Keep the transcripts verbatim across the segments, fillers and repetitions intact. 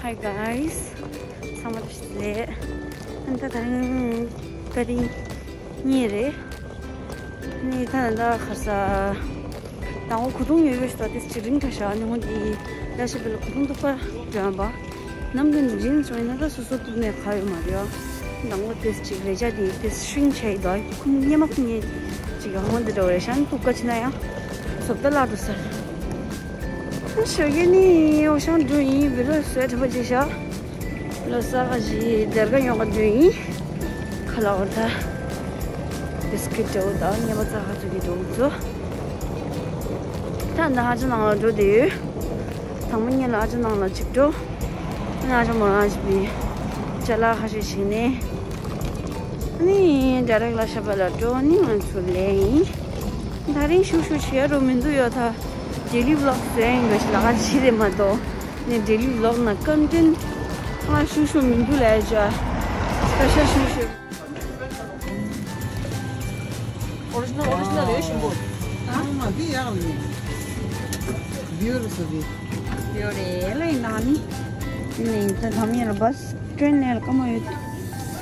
Hi guys. ཚང་མ་བདེ་ལེགས། ཨ་ད་དེ་རིང་དེ་རིང་གཉིས་རེད། ནི་ད་ད་ཁ་ས་དང་པོ་གོས་ཐུང་ཡོད་ཡོད་ཞིག་དང་དེ་ཅིག་རིང་དྲགས་ཤག་ནི་ཧོན་དེ་ཡ་ཞིག་བེ་ལ་གོས་ཐུང་ཐུག་པ་འགྲོ་ཡང་པ། ནམ་རྒྱུན་རིང་བྱུང་ཡིན་ན་ད་སོ་སོ་ཐུག་ནས་ཁ་ཡོད་མ་རེད་ཡ། དང་པོ་དེ་ཅིག་རེ་ཆ་དེ་དེ་ཤིང་ཆེ་ཡི་དོ་ཁུམ་ཉེ་མ་ཁུམ་ཉེ་ཅིག་ཡང་ཧོན་དེ་འདྲ་བ་རེད་ཤག་ནི་ཐུག་ཀ་ཕྱིན་ན་ཡང་བཟོ་ལྟ་བརླག་འགྲོ་ས་རེད། ཞོགས་ཀས་ནི་འོ་ཤང་འགྲོ་ཡིན། བི་ལོ་སོས་གྲབས་པ་ཅིག་བཞག་ལོ་ས་ག་ཞིག་སྡེར་ཁ་ཡོང་ག་འགྲོ་ཡིན། ཁ་ལག་བར་ད་བིས་ཀིཊ་འདྲ་བོ་དང་ཉེ་པ་ཙག་ཁ་ཚུགས་ཀྱི་འགྲོ་ཚོ། ད་ད་ཧ་ཅང་ནང་ལ་འགྲོ་བསྡད་ཡོད། དང་པོ་ཉིད་ལ་ཧ་ཅང་ནང་ལ་ཅིག་འགྲོ། ཨ་ནི་ཧ་ཅང་མོ་རང་ཞིག་པའི་ཅ་ལག་ཁ་ཤས་བྱས་ནས། ཨ་ནི་ཌའི་རེག་ལ་ཤ་པ་ལ་འགྲོ་ནི་ང་ཚོ་ལས་ཡིན། ད་རིང་ཤུག་ཤུག་བྱེད་ཡ་རོ་མི་འདུག་ཡོད་ད། ཌེ་ལི་བི་ལོག་བཟོས་ཡིན་དགོས་ཤི་ལ་ཁ་ཕྱི་རེད་མ་གཏོགས། ནི་ཌེ་ལི་བི་ལོག་ན་ཀོན་ཊེན་ང་ཤུག་ཤུག་མི་འདུག་ལས་ཅ། ཁ་ཤ་ཤུག་ཤུག་ཨོ་རི་ཇི་ནལ་ཨོ་རི་ཇི་ནལ་རེད་ཞིམ་པོ། ཨ་མ་འདི་ཡག་ལ་ཡིན། བིའུ་རུ་སོ་བི། བིའུ་རེད་ལ་ཡིན་ན་ནི། ནི་ད་དམ་ཡར་བ་སི་ཀྲེན་ལ་ཀ་མ་ཡོད།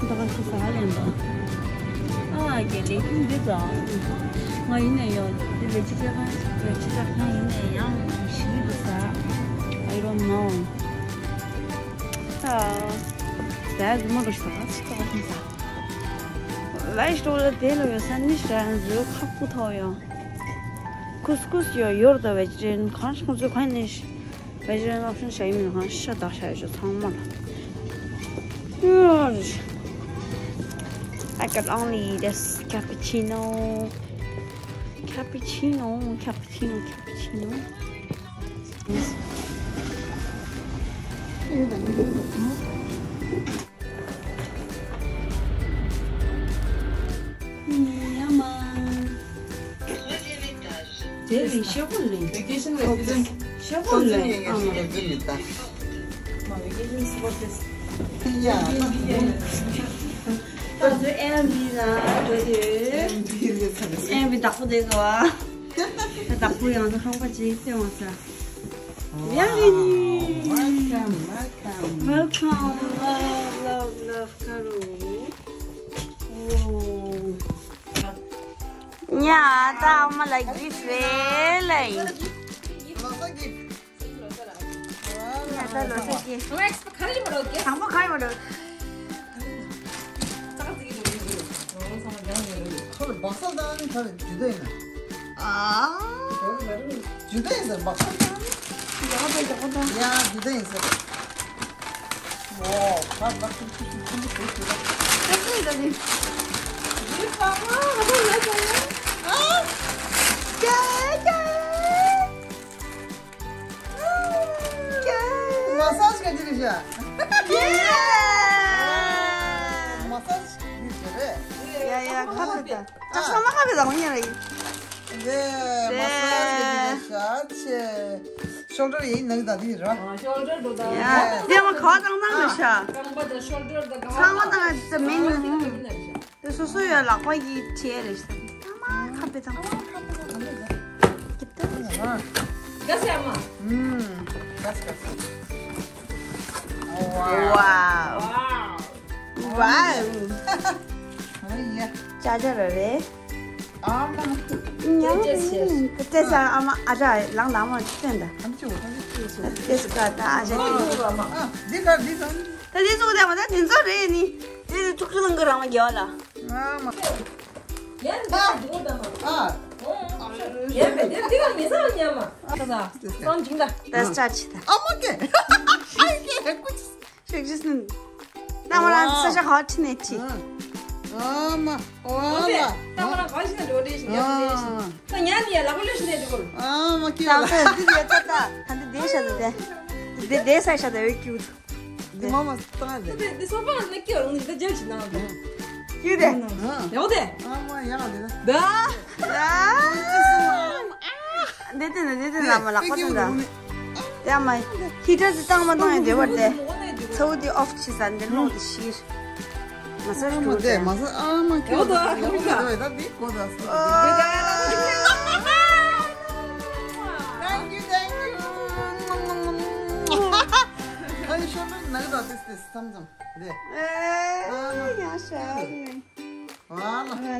ད་ག་ཤི་ས་ལ་ཡིན་པ། ཨ་གེ་ལེ་ཀིང་འདི་ཙང་། ང་ཡིན་ནས་ཡོད་འདི་ལས་ཅི་ཆ་ཁང་ལས་ཅི་ཆ་ཁང་ཡིན་ནས་ཡང་ཞི་ལི་འདུག་ས། I don't know། ད་ཟ་ཡ་རྫུན་མ་རུ་ཞིག་ད་ག་ཅི་ད་ག་ཤི་ས། ལའི་སྟོར་ལ་དེ་ལ་ཡོད་ས་ནི་ཞིག་རང་ཚོའི་ཁ་སྤུ་ཐོག་ཡོང་། ཁུ་སི་ཁུ་སི་ཡོད་ཡོད་ད་བེ་ཇི་ཊེ་རི་ཡན་གང་ཞིག་ང་ཚོས་གང་ནས་བེ་ཇི་ཊེ་རི་ཡན་ཨོབ་ཤན་བྱ་ཡིན་མིན་གང་ཤ་དག་བྱ་ཡོད་ཆོག་ཚང་མ་ལ། I got only this cappuccino. Cappuccino, cappuccino, cappuccino. ཉི་མ། དེ་རིང་ཤོག་གུ་ལེན། Vacation vacation. ཤོག་གུ་ལེན། ཨ་མ། Vacation vacation. ཡ། ད་ཚོ་ཨེམ་བི་ལ་འགྲོ་དུས། ཨེམ་བི་བདག་པོ་དེ་ག་བ། ད་བདག་པོ་ཡང་ན་ཧྲོང་པ་ཅིག་སྟོན་བ་ས། ཡ་ཧེ་ནི། Welcome, welcome. Welcome, love, love, love, ཀ་རུ། ཨོ། ཉ་ད་ཨ་མ་ལ་གིཕ་རེད་ལ་ཡིན། ལོ་གསར་གྱི། ཉ་ད་ལོ་གསར་གྱི། ཨ་མ་ཨེག་སི་པ་ག་རེ་མ་འགྲོ་གི། དང་པོ་ག་རེ་མ་འགྲོ། ཙག་ཙིག་གི་འགྲོ་གི་འགྲོ། ཁོ་ལ་སྦག་ས་བཏང་ནི་ག་རེ་ཇུ་ད་ཡིན་ན། ཨ། ཇུ་ད་ཡིན་ཟེར་སྦག་ས་བཏང་ནི། ཡག་པོ་ཡག་པོ་ད། ཡ་ཇུ་ད་ཡིན་ཟེར། ཨོ་ཁ་ལག་ཁུ་ཁུ་ཁུ་ཁུ་ཁུ་ཁུ། ད་ཅི་ད་ཅི། ཇུ་ད་ཁ་ཁ་ཁ་ཁ་ཁ། ཨ། ཀྱེ་ཀྱེ། མ་སཱཇ་ག་ཅི་རེད་ཤག་མ་སཱཇ་ག་ཅི་རེད། ཡ་ཡ་ཁ་བེ་ད། ཅག་ས་མ་ཁ་བེ་ད་ངོ་ཉེ་རེད། འདི་མ་སཱཇ་ག་ཅི་རེད་ཤག་ཆེ། ཤོལ་ཌར་ཡིན་ནང་ད་འདི་ར། ཤོལ་ཌར་འགྲོ་ད། ཡ་འདི་མ་ཁ་བ་དང་ནང་རེད་ཤག་རྐང་པ་དང་ཤོལ་ཌར་དང་རྐང་པ་ཚང་མ་དང་ད་མིན་ནི། དེ་སོ་སོ་ཡོད་ལག་པ་གིས་བྱས་རེད་ཤག་ཨ་མ་ཁ་བེ་དང་། ཀི་ཏ། ག་ཟེ་ཨ་མ། ཨུམ། ག་ཟེ་ག་ཟེ། ཝའོ། ཝའོ། ཝའོ། ཨ་ཡ། ཅ་ཅ་ར་རེད། ཨ་མ། ཉམས་ཏེ་ཟ་ཨ་མ་ཨ་ཅག་ལང་ལང་མ་སྟོན་ད། ཨ་མ་ཅི་བོ་ད་ཅི་ཟེར། ཏེ་སི་ཀ་ད་ཨ་ཅག་གི། ཨ་འདི་ག་འདི་ག་ད་འདི་ཚོ་དེ་མ་ད་འདི་ཚོ་རེད་ནི། དེ་ཐུག་ཆུ་ལང་གི་རང་མ་རྒྱལ་བ་ལ། ཨ་མ། ཡར་འདི་ག་འདི་ག་ད་མ། ཨ། ཡར་འདི་འདི་ག་ངེས་ས་ཉམས་མ། ད་ད་ད་ཅིང་ད། ད་སི་ཊར་ཊི་ད། ཨ་མ་ཀེ། ཨ་ཀེ་ཀུ་ཅི། ཤེག་ཇི་སིན། ད་མ་རང་ས་ཤ་ཁ་ཁྲི་ནས་ཁྲི། ཨ་མ། ཨ་མ། ད་མ་རང་ག་ཤི་ན་འགྲོ་དེ་ཤི་ཉག་དེ་ཤི། ད་ཉག་ནི་ཡ་ལ་ཁོ་ལེ་ཤི་ནས་འགྲོ་གོ། ཨ་མ་ཀི་ད་ད་འདི་ཡ་ད་ད་ད་འདི་དེ་ཤ་ད་དེ། འདི་དེ་ས་ཤ་ད་ཡོད་ཀྱི་འདུག་འདི་མ་མ་ད་དེ། འདི་འདི་སོ་པ་ན་ཀི་འོང་འདི་ད་ཇལ་ཅི་ན་འདི། ཀི་དེ། ཡོད་དེ། ཨ་མ་ཡ་དེ་ད། ད། ད། འདི་དེ་ན་འདི་དེ་ན་མ་ལག་པ་དེ་འདྲ། ཡ་མ། ཧི་ཊར་དེ་བཏང་མ་བཏང་ཡ་འདྲ་བར་དེ། ཚ་བོ་དེ་ཨོཕ་བྱེད་ས་འདི་ལོག་དེ་ཤིར། མ་ས་ཨ་མ་ཞུ་དེ་དེ། མ་ས་ཨ་མ་ཁྱོད་ཡོད་ད་ཡོད་ད་འདི་གོ་ད་སོ། Thank you, thank you. ཨ་ ཤོ་ལོ་ནག་ར་དེ་སྟེ་སམ་སམ་རེད། ཨེ་ཡ་ཤ་ནི། ཝ་ལ། ཝ་ལ།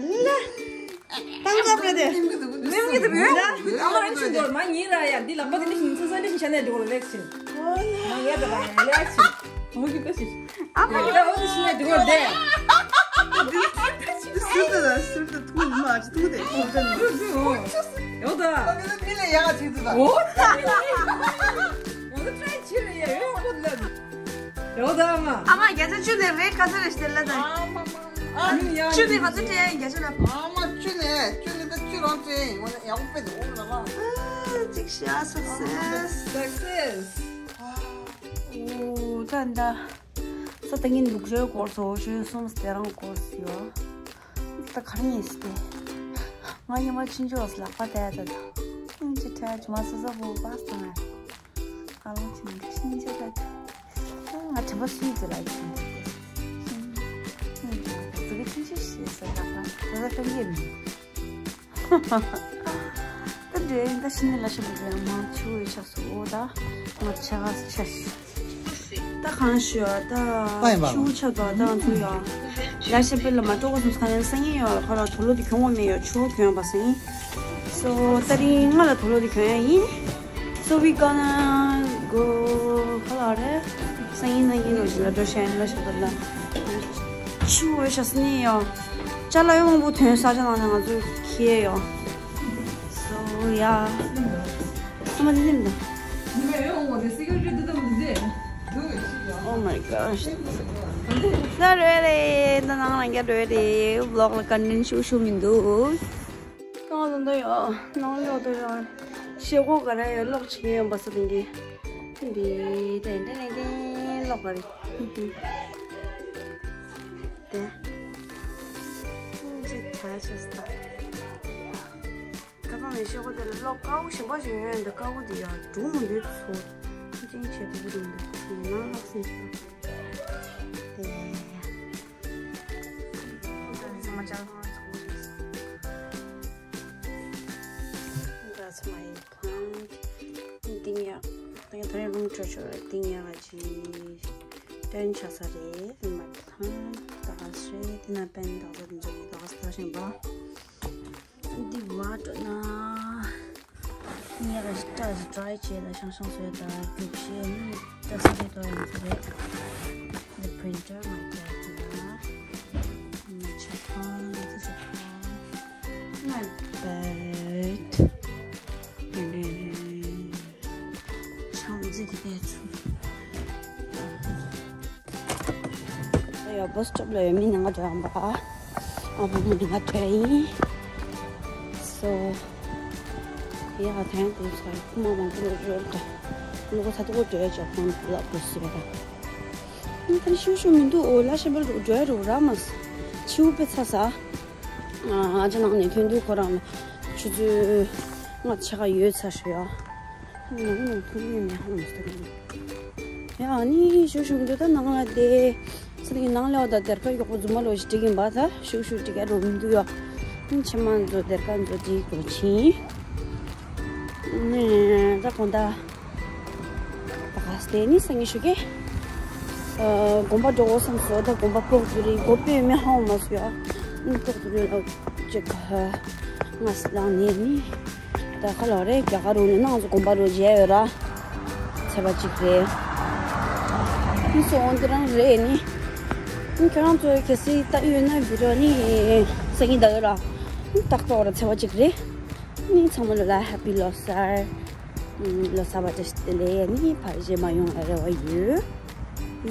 ཏང་ཙམ་རེད་དེ། ནེམ་གི་དུ་ནེམ་གི་དུ་རེད། ཨ་མ་རེ་ཆུང་གོར་མ་ཉིན་ར་ཡ་འདི་ལག་པ་དེ་ནི་ཤིང་ཚ་ས་འདི་ཤིང་ཆ་ནས་འགྲོ་རེ་ལེགས་ཤིང་། ཝ་ལ། མ་ངེ་ད་ད་ལེགས་ཤིང་། འོ་གི་ད་ཤིང་། ཨ་མ་ངེ་ད་འོ་དེ་ཤིང་ནས་འགྲོ་རེ་དེ། སུར་ད་ད་སུར་ད་ཐུག་མ་ཅི་ཐུག་དེ་ཐུག་ཅན་ཡོད་ད། ད་མི་ལ་ཡ་ཅིག་ད། འོ་ད་ཡོད་ད་ད་ཅི་རེད་ཡ་ཡོད་ཁོ་ལ། ཡོད་ད་མ། ཨ་མ་བརྒྱ་ཆ་བཅུ་ནས་རེད་ག་ཚོད་རེད་ཞེས་ལ་ད། ཨ་མ་མ། ཨ་མ་ཡ། བཅུ་ནས་ག་ཚོད་སྤྲད་ཡ་བརྒྱ་ཆ་ལ། ཨ་མ་བཅུ་ནས་བཅུ་ནས་ད་བཅུ་རང་སྤྲད་ཡིན་ངོ་ནས་ཡག་པོ་དཔེ་འདུག་ལ་ལ། ཨ་ཅིག་ཤ་སུག་སེས། སུག་སེས། ཨོ་ད་ད། ས་ད་ངན་འདུག་ཤོས་སྐོར་སོ་ཤོས་གསུམ་སྟེ་རང་སྐོར་སོ། ད་གར་ཉེས་སྟེ། ང་ཉི་མ་ཕྱིན་ཆོག་ལག་པ་བལྟས་ད་ད། ཨིན་ཅི་ཁྲ་ཇི་མ་སོ་སོ་བོ་བ་སང་ཨ། ཨ་ལོ་ཅི་མི་ཤིན་ཅི་ད་ད། ང་དྲན་པ་སུས་ཙི་ལ་ཡིན། ཙི་གི་ཅི་ཅི་ཤེས་ས་ལག་པ་ད་ད་ད་ཡེ་མི། ད་འདྲེ་ད་ཤི་ནི་ལ་ཤི་བ་རེད་མ་ཆུ་བའི་ཆ་སོ་འོ་ད་ང་ཆ་ཆ་ཤི། ད་གང་ཞུ་ཨ་ད་ཨ་ཡིན་པ། ཆུ་ཆ་ད་ད་ཚུ་ཡ། ལ་ཤི་པི་ལ་མ་ཏོག་གོ་སུམ་སྟེ་ཡང་སང་ཉིན་ཡོད་ཁ་ལ་དུག་ལོག་དེ་གྱོན་དགོས་མེད་ཡོད་ཆུ་གྱོན་པ་སང་ཉིན། སོ་ད་རིང་ང་ལ་དུག་ལོག་དེ་གྱོན་ཡ་ཡིན། So we gonna go ཁ་ལ་རེད། སང་ཉིན་ན་ཡིན་རོ་ཞིག་ལ་འགྲོ་ཤ་ཡིན་ལ་ཤ་པི་ལ། ཆུ་བའི་ཤ་སི་ནི་ཡ། ཅ་ལག་ཡོང་བོ་ཐོན་ས་ཆ་ནང་ནས་ང་ཚོ་ཁྱེར་ཡོད། So yeah. ཨ་མ་འདི་འདི་འདི། Oh my gosh. ད་རོལ་རེད། ད་ནང་ལ་རྒྱ་རོལ་རེད། Vlog ལ་content ཤུགས་ཤུགས་མི་འདུག་གང་ལ་འདི་ཡོད། ནང་ལོག་ཏུ་ཡོད། ཤེལ་སྒོ་ག་རེ་ཡོད་ལོག་ཆེན་ཡོད་པ་ས་དེ་འདི། འདི་ཏན་ཏན་ཏན་ལོག་པ་རེད། དེ། ཅི་ཐ་ཆོས་ད། ཁ་སང་ནས་ཤོག་གུ་དེ་ལ་ཀློག་དཀར་པོ་ཞིམ་པོ་ཞིག་ཡོད་འདུག་དཀར་པོ་དེ་ཡང་སྒྲུང་མི་འདུག་ཚོ། ཅིང་ཆེ་དུ་རུང་འདུག་ཡིན་ན་ལག་སེང་ཆེ་དེ། ཚང་མ་ཅག་ཚང་མ་ཚོ་རེད། That's my plant. ཏིང་ཡ། ཏིང་ཡ་ད་རིང་རུམ་ཁྲོད་ཆོ་རེད། ཏིང་ཡ་ལ་ཅི། ཏན་ཆ་ས་རེད། My plant. ད་ག་སེ་དེ་ན་པན་ད་ག་ས་འཛོམས་ད་ག་ས་ད་ཞིང་པ། འདི་བ་འགྲོ་ན། ངས་ཀ་ཞིག་ཏྲ་ཞིག་ཏྲའི་བྱས་ལ་ཤང་ཤང་བཟོས་ད་རྒྱུགས་ཤེས་ནི་ཏྲ་སི་རེད་དོ་ཡིན་ཚེ་རེད། The printer my dad ན། ང་ཆ་ཁང་ང་ཚོ་ཆ་ཁང་། My bad. ཆང་རྩི་གི་བལྟས་ཚུལ། ཡ་bus stop ལ་ཡོད་མི་ནང་ང་འགྲོ་ཡང་པ། ཨ་བུ་མོ་ནང་ང་འགྲོ་ཡིན། So ཡ་ཐེངས་དུ་ཚར་ཁུ་མ་མང་པོ་འགྲོ་འགྲོ་འགྲོ། ལུག་ས་ཐོག་འགྲོ་ཡ་ཅག་ཁོང་ལ་བུ་སི་བ་ད། ད་ཤུ་ཤུ་མི་འདུག་ཨོ་ལ་ཤེ་བལ་འགྲོ་ཡ་རུ་ར་མ་སི། ཆིའུ་པེ་ཚ་ས། ཨ་ཅག་ནང་ནས་ཐོན་དུས་ཁོ་རང་ཆུ་ཚོད་ལྔ་ཆ་ག་ཡོད་ཚ་ཞུ་ཡ། ནང་ནང་ཐུག་ཡོད་མེད་ཧ་མ་སྟེ། ཡ་ཨ་ནི་ཤུ་ཤུ་མི་འདུག་ད་ནང་ལ་བསྡད། ཚེ་རིང་ནང་ལ་བ་ད་སྡེར་ཁ་མགྱོགས་པོ་རྫུན་མ་ལོ་ཞིག་འགྲིག་ཡིན་པ་ད་ཤུ་ཤུ་འགྲིག་ཡ་རུ་མི་འདུག་ཡ། ཨ་ནི་ཕྱི་མ་ཚོ་སྡེར་ཁ་ཚོ་འགྲིག་རུ་ཕྱིན། ནས་ད་གོང་ད། ད་ག་སྟེ་ནི་སང་ཉིན་ཞུ་གེ། ཨ་དགོན་པ་འགྲོ་འོ་བསམ་སོ་ད་དགོན་པ་ཕོག་ཚུལ་རེད་དགོན་པའི་མི་ཧ་འོ་མ་སུ་ཡ། ནི་ཕོག་ཚུལ་རེད་ལ་ཅེ་ག་ང་སི་ལང་ནས་ནི། ད་ཁ་ལོ་རེད་རྒྱ་གར་རུ་ནི་ནང་ཚོ་དགོན་པ་རུ་མཇལ་ཡོད་ར། ཚེས་པ་གཅིག་རེད། ནི་སོང་འདི་རང་རེད་ནི། ནི་ཁྱོད་རང་ཚོ་གལ་སྲིད་ད་ཡོད་ན་བི་རོ་ནི་སང་ཉིན་ད་ཡོད་ར། ནི་ཏག་ཏག་ར་ཚེས་པ་གཅིག་རེད། ནི་ཚང་མ་ལ་ལ་Happy Losar། ལོ་གསར་པ་བཀྲ་ཤིས་བདེ་ལེགས། ནི་ཕར་རྗེས་མ་ཡོང་ལ་རེ་བ་ཡོད། ཡ།